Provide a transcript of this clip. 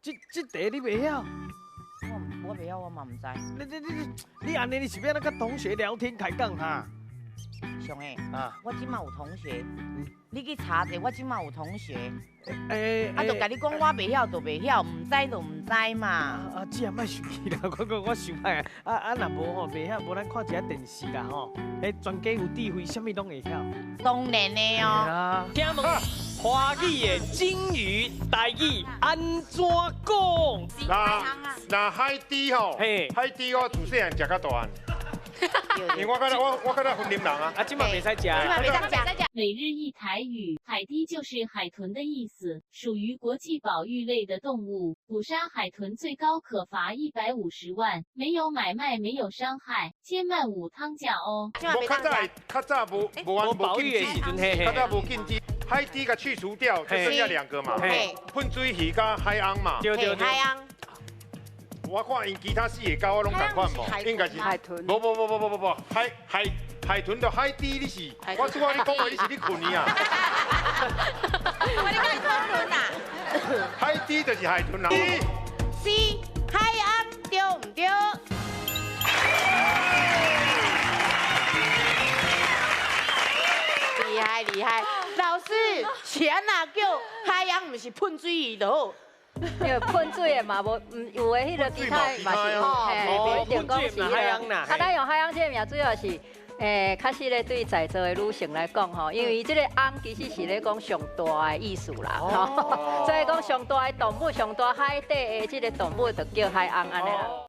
這題你袂曉？我袂曉，我嘛毋知。你你你你按呢，你是欲按怎佮同學聊天開講哈？上的啊，我這馬有同學，你去查者，我這馬有同學。欸，啊，就共你講，我袂曉就袂曉，毋知就毋知嘛。啊，這也莫生氣啦，我想歹啊。啊啊，若無吼，袂曉，無咱看一下電視啦吼。彼專家有智慧，啥物攏會曉。當然的哦。請問華語的鯨魚台語按怎講？那海豬吼，海豬我自細漢食到大漢。因為我較早雲林人啊。啊，這馬袂使食。這馬袂使食。每日一台語，海堤就是海豚的意思，屬於國際保育類的動物。捕殺海豚最高可罰150萬，沒有買賣，沒有傷害，千萬毋通食哦。無較早較早無無按無禁止，較早無禁止，海豬共去除掉，就剩下兩個嘛。噴水魚佮海翁嘛。對對對。海翁。我看𪜶其他四个佮我攏仝款無，應該是海豚。無無無無無無無，海豚就海豬，你是，我拄仔你講話你是咧睏去啊？我咧講海豚啊。海豬就是海豚啦。 C 海翁對毋對？厲害厲害，老師是按怎叫海翁？毋是噴水魚就好。因為噴水的嘛，無，有的彼個其他的嘛是有，嘿，無一定講是彼個。啊，咱用海翁這個名主要是，較實咧對在座的女性來講吼，因為這個翁其實是咧講上大的意思啦，吼，所以講上大的動物、上大海底的這個動物就叫海翁按呢啦。